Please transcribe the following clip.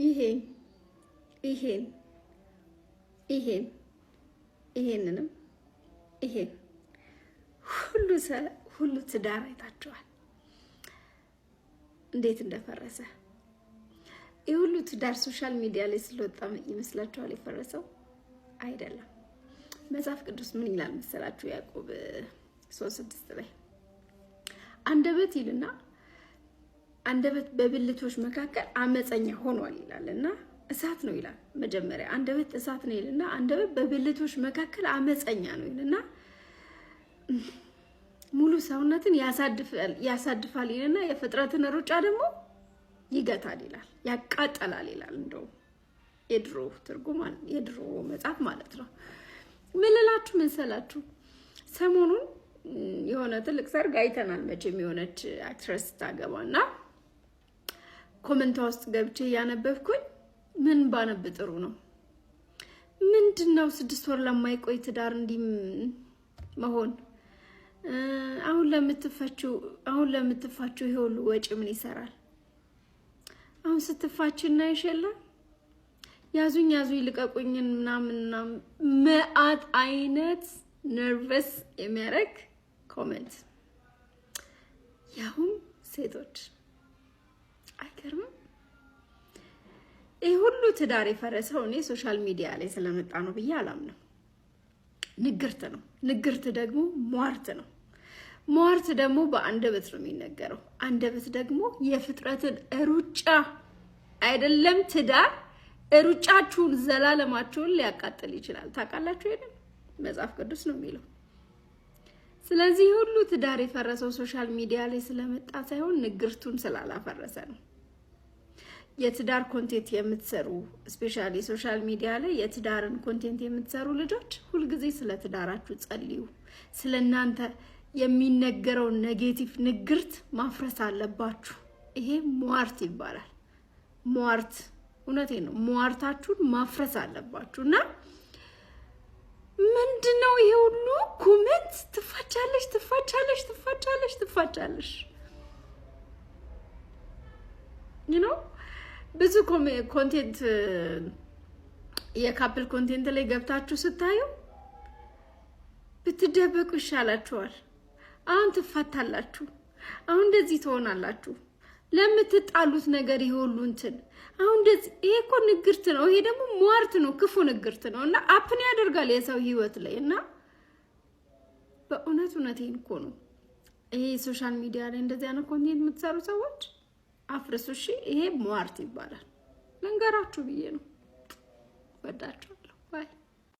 ይሄን ይሄን ይሄን ይሄንንም ይሄን ሁሉ ሁሉ ትዳር አይታችኋል እንዴት እንደፈረሰ። ይህ ሁሉ ትዳር social media ላይ ስለወጣ ይመስላችኋል የፈረሰው? አይደለም። መጽሐፍ ቅዱስ ምን ይላል መሰላችሁ? ያዕቆብ 3:6 ላይ አንደበት ይልና አንደበት በብልቶች መካከል አመፀኛ ሆኗል ይላል እና እሳት ነው ይላል። መጀመሪያ አንደበት እሳት ነው ይልና አንደበት በብልቶች መካከል አመፀኛ ነው ይልና ሙሉ ሰውነትን ያሳድፋል ይልና የፍጥረትን ሩጫ ደግሞ ይገታል ይላል፣ ያቃጠላል ይላል። እንደውም የድሮ ትርጉም፣ የድሮ መጽሐፍ ማለት ነው። ምን ልላችሁ መሰላችሁ? ሰሞኑን የሆነ ትልቅ ሰርግ አይተናል። መቼም የሆነች actress ታገባ እና comment ዋ ውስጥ ገብቼ እያነበብኩኝ ምን ባነብ ጥሩ ነው? ምንድን ነው 6 ወር ለማይቆይ ትዳር እንዲህ መሆን? አሁን ለምትፋችው ይሄ ሁሉ ወጪ ምን ይሰራል? አሁን ስትፋች እናይሽ የለ፣ ያዙኝ ያዙኝ ልቀቁኝን ምናምን ምናምን መአት አይነት nervous የሚያደርግ comment፣ ያሁን ሴቶች፣ አይገርምም? ይህ ሁሉ ትዳር የፈረሰው እኔ social media ላይ ስለመጣ ነው ብዬ አላምንም። ንግርት ነው። ንግርት ደግሞ ሟርት ነው። ሟርት ደግሞ በአንደበት ነው የሚነገረው። አንደበት ደግሞ የፍጥረትን ሩጫ አይደለም ትዳር፣ ሩጫችሁን ዘላለማችሁን ሊያቃጥል ይችላል። ታውቃላችሁ? ይሄንን መጽሐፍ ቅዱስ ነው የሚለው። ስለዚህ ሁሉ ትዳር የፈረሰው social media ላይ ስለመጣ ሳይሆን ንግርቱን ስላላፈረሰ ነው። የትዳር content የምትሰሩ፣ especially social media ላይ የትዳርን content የምትሰሩ ልጆች፣ ሁልጊዜ ስለ ትዳራችሁ ጸልዩ። ስለ እናንተ የሚነገረውን negative ንግርት ማፍረስ አለባችሁ። ይሄ ሟርት ይባላል። ሟርት፣ እውነቴን ነው። ሟርታችሁን ማፍረስ አለባችሁ። እና ምንድን ነው ይሄ ሁሉ comment? ትፋቻለሽ፣ ትፋቻለሽ፣ ትፋቻለሽ፣ ትፋቻለሽ። ብዙ content፣ የ couple content ላይ ገብታችሁ ስታዩ ብትደበቁ ይሻላችኋል። አሁን ትፋታላችሁ፣ አሁን እንደዚህ ትሆናላችሁ። ለምትጣሉት ነገር ይሄ ሁሉ እንትን፣ አሁን እንደዚህ፣ ይሄ እኮ ንግርት ነው። ይሄ ደግሞ ሟርት ነው፣ ክፉ ንግርት ነው እና happen ያደርጋል የሰው ህይወት ላይ። እና በእውነት እውነቴን እኮ ነው። ይሄ social media ላይ እንደዚህ አይነት content የምትሰሩ ሰዎች አፍርሱ። እሺ፣ ይሄ ሟርት ይባላል። ልንገራችሁ ብዬ ነው። ወዳችኋለሁ።